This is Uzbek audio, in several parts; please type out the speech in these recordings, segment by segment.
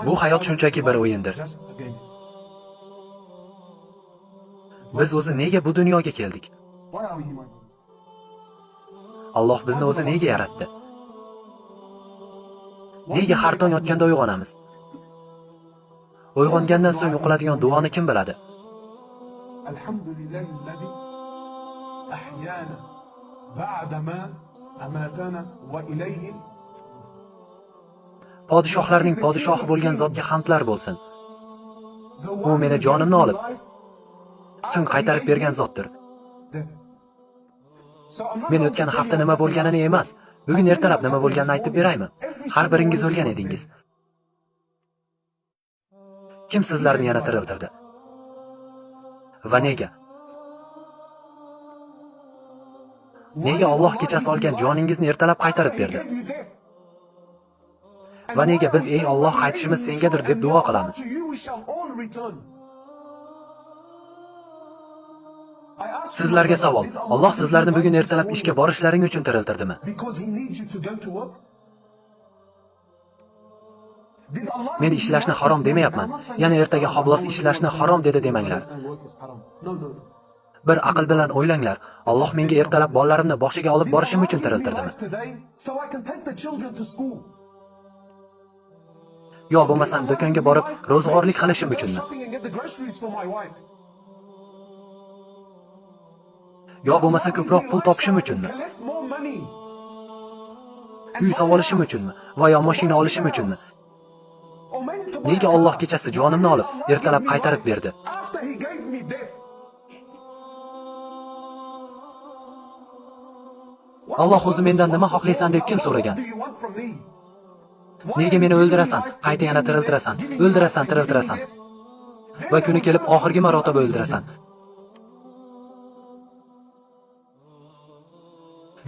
Bu hayot shunchaki bir o'yindir. Biz o'zi nega bu dunyoga keldik? Alloh bizni o'zi nega yaratdi? Nega har tong otganda uyg'onamiz? Uyg'ongandan so'ng o'qiladigan duoni kim biladi? الحمد لله الذي أحيانا بعدما أماتنا وإليه Podshohlarning podshohi bo'lgan zotga hamdlar bo'lsin. U meni jonimni olib, so'ng qaytarib bergan zotdir. Men o'tgan hafta nima bo'lganini emas, bugun ertalab nima bo'lganini aytib beraymi? Har biringiz o'lgan edingiz. Kim sizlarni yana tiriltirdi? Va nega? Nega Alloh kechasi olgan joningizni ertalab qaytarib berdi? Va nega biz ey Alloh qaytishimiz sengadir deb duo qilamiz? Sizlarga savol. Alloh sizlarni bugun ertalab ishga borishlaring uchun tiriltirdimi? Men ishlashni harom demayapman. Yana ertaga Xoblos ishlashni harom dedi demanglar. Bir aql bilan o'ylanglar. Alloh menga ertalab bolalarimni bog'chaga olib borishim uchun tiriltirdimi? Yo bo'lmasam do'konga borib ro'zg'orlik qilishim uchunmi? Yo bo'lmasa ko'proq pul topishim uchunmi? Uy solishim uchunmi? Va yo mashina olishim uchunmi? Nega Alloh kechasi jonimni olib, ertalab qaytarib berdi? Alloh o'zi mendan nima xohlaysan deb kim so'ragan? Nega meni o'ldirasan, qayta yana tiriltirasan, o'ldirasan, tiriltirasan. Va kuni kelib oxirgi marotaba o'ldirasan.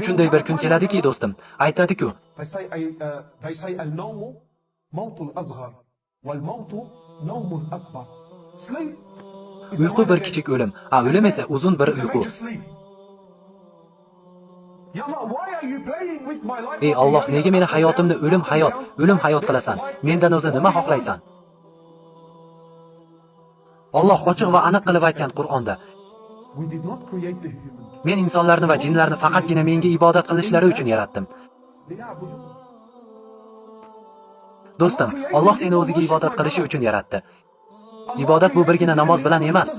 Shunday bir kun keladiki, do'stim, aytadi-ku, They say al-nawmu mawtul asghar wal-mawtu nawmun akbar. Sleep uyqu bir kichik o'lim, a o'lim esa uzun bir uyqu. Ey Alloh, nega meni hayotimni o'lim hayot, o'lim hayot qilasan? Mendan o'zi nima xohlaysan? Alloh ochiq va aniq qilib aytgan Qur'onda, men insonlarni va jinlarni faqatgina menga ibodat qilishlari uchun yaratdim. Do'stim, Alloh seni o'ziga ibodat qilishi uchun yaratdi. Ibodat bu birgina namoz bilan emas,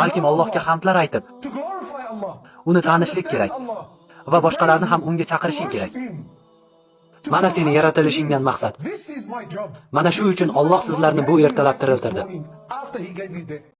balkim Allohga hamdlar aytib, uni tanishlik kerak va boshqalarni ham unga chaqirishing kerak. Mana seni yaratilishingdan maqsad. Mana shu uchun Alloh sizlarni bu ertalab tiriltirdi.